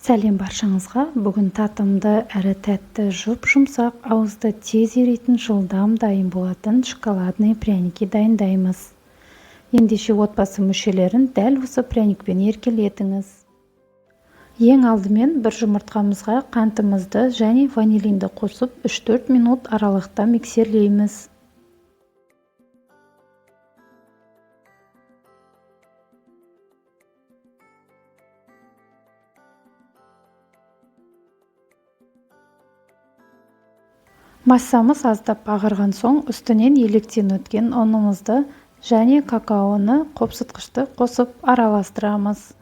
Сәлем баршаңызға. Бүгін татымды әрі тәтті, жұп-жұмсақ, ауызда тез еритін, жылдам дайын болатын шоколадный пряники дайындаймыз. Ендеше отбасы мүшелерін дәл осы пряникпен еркелетіңіз. Ең алдымен бір жұмыртқамызға қантымызды және ванилинді қосып 3-4 минут аралықта миксерлейміз. Массамыз аздап ағарған соң үстінен електен өткен ұнымызды және какаоны, қопсытқышты қосып араластырамыз.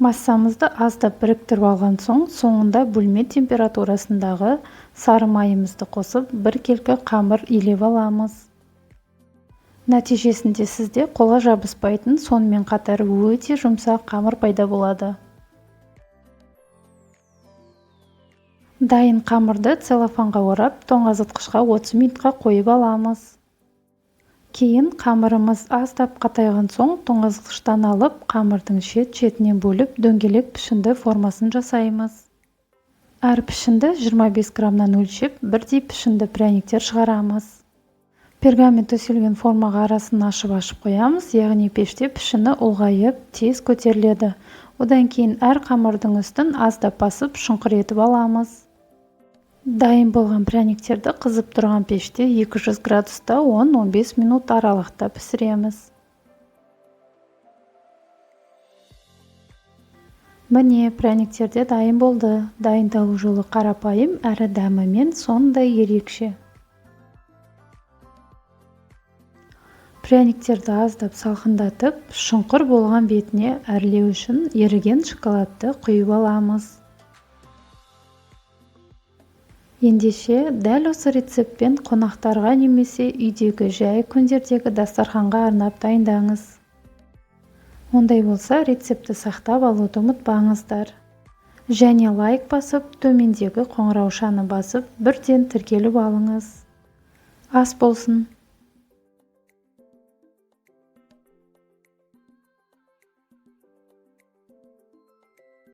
Массамызды аздап біріктіріп алған соң, соңында бөлме температурасындағы сары майымызды қосып, біркелкі қамыр илеп аламыз. Нәтижесінде сізде қолға жабыспайтын, сонымен қатар өте жұмсақ қамыр пайда болады. Дайын қамырды целлофанға орап, тоңазытқышқа 30 минутқа қойып аламыз. Кейін қамырымыз аздап қатайған соң, тоңазытқыштан алып, қамырдың шет-шетінен бөліп, дөңгелек пішінді формасын жасаймыз. Әр пішінді 25 граммнан өлшеп, бірдей пішінді пряниктер шығарамыз. Пергамент төселген формаға арасын ашып-ашып қоямыз, яғни пеште пішіні ұлғайып, тез көтеріледі. Одан кейін әр қамырдың үстін аздап басып, шұңқыр етіп аламыз. Дайын болған пряниктерді қызып тұрған пеште 200 градуста 10-15 минут аралықта пісіреміз. Міне, пряниктер де дайын болды. Дайындалу жолы қарапайым, әрі дәмімен сондай ерекше. Пряниктерді аздап салқындатып, шұңқыр болған бетіне әрлеу үшін еріген шоколадты құйып аламыз. Ендеше, дәл осы рецептпен қонақтарға немесе үйдегі жай күндердегі дастарханға арнап дайындаңыз. Ондай болса, рецептті сақтап алуды ұмытпаңыздар. Және лайк басып, төмендегі қоңыраушаны басып, бірден тіркеліп алыңыз. Ас болсын!